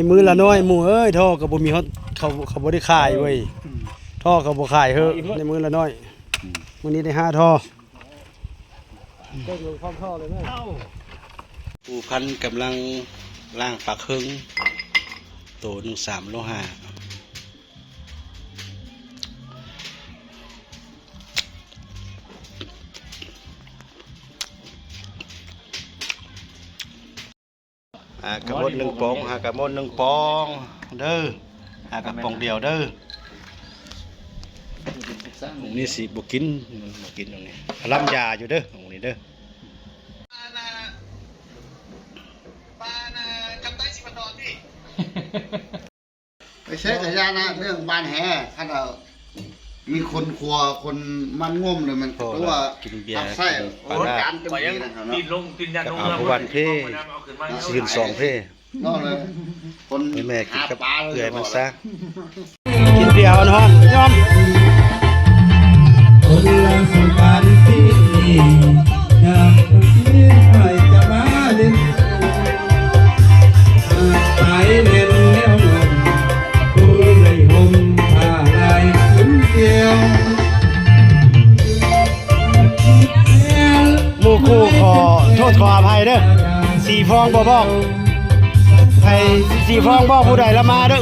ດ້ມື້ລະໜ້ອຍໝູ່ເອີຍ ທໍ່ກໍບໍ່ມີຮອດ ເຂົາ ເຂົາບໍ່ໄດ້ຂາຍເວີຍ ອືມ ທໍ່ກໍບໍ່ຂາຍເຮີ້ ໄດ້ມື້ລະໜ້ອຍ ອືມ ມື້ນີ້ໄດ້ຫ້າທໍ່ ເບິ່ງຄວາມທໍ່ເລີຍເນາະ ຜູ້ພັນກຳລັງລ້າງປາເຄິງ ໂຕໜຶ່ງສາມໂລຫ້າ. ອ່າ ກະໝົດໜຶ່ງປອງ ຫາກະໝົດໜຶ່ງປອງເດີ ຫາກະປອງດຽວເດີ. ອົງນີ້ຊິບໍ່ກິນ ບໍ່ກິນອົງນີ້ ພະລຳຢາຢູ່ເດີ ອົງນີ້ເດີ. ໄປໃສກະຢ່ານະ ເລື່ອງບ້ານແຮ່ ຄັນວ່າມີຄົນຄົວ ຄົນມັນງົມເລີຍ ມັນກໍຕົວະ ກິນເບຍ ຮັບໃຊ້ ກິນປາ ໂອ້ຍ ການເຕັມທີ່ນະຄັບເນາະ ຕີນລົງຕີນຍັດລົງ ເອົາຜູ້ວັນເພ ຊິຂຶ້ນສອງເພ ເນາະເລີຍ ຄົນ ໃຫ້ແມ່ກິນກັບເອື້ອຍມັນຊະ. ກິນເບຍຮ້ອນໆ ຍອມ. ຄົນລະສະບາຍດີ ຢາກໄປຈະມາຫຼິ້ນ ຫາກຕາຍແມ່ນແນວນັ້ນ ຄົງໄດ້ຫົ່ມຜ້າລາຍຄືນດຽວ. ໝູ່ຄູ່ຂໍໂທດຂໍອະໄພເດີ ສີ່ຟອງບໍ່ບອກ ໃຜສີ່ຟອງບອກຜູ້ໃດລະມາເດີ.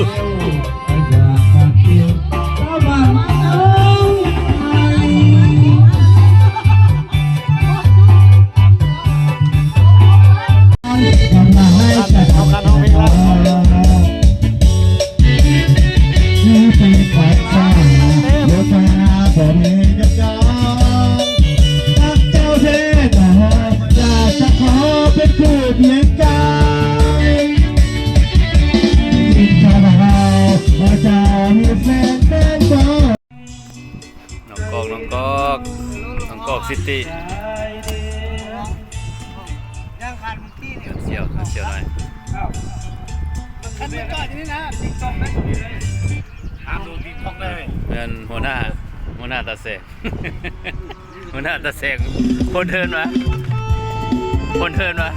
ໜອງກອກ ໜອງກອກ ໜອງກອກຊິຕີ້ ຍັງຂາດເມື່ອກີ້ນີ້ ສ່ຽວ ສ່ຽວໜ້ອຍ ຄັນມັນຈອດຢູ່ນີ້ນະ ຕິກຕັອກໄດ້ ຖາມດູຕິກຕັອກໄດ້ ແມ່ນຫົວໜ້າ ຫົວໜ້າຕາແສງ ຫົວໜ້າຕາແສງ ຄົນເທີນວະ ຄົນເທີນວະ.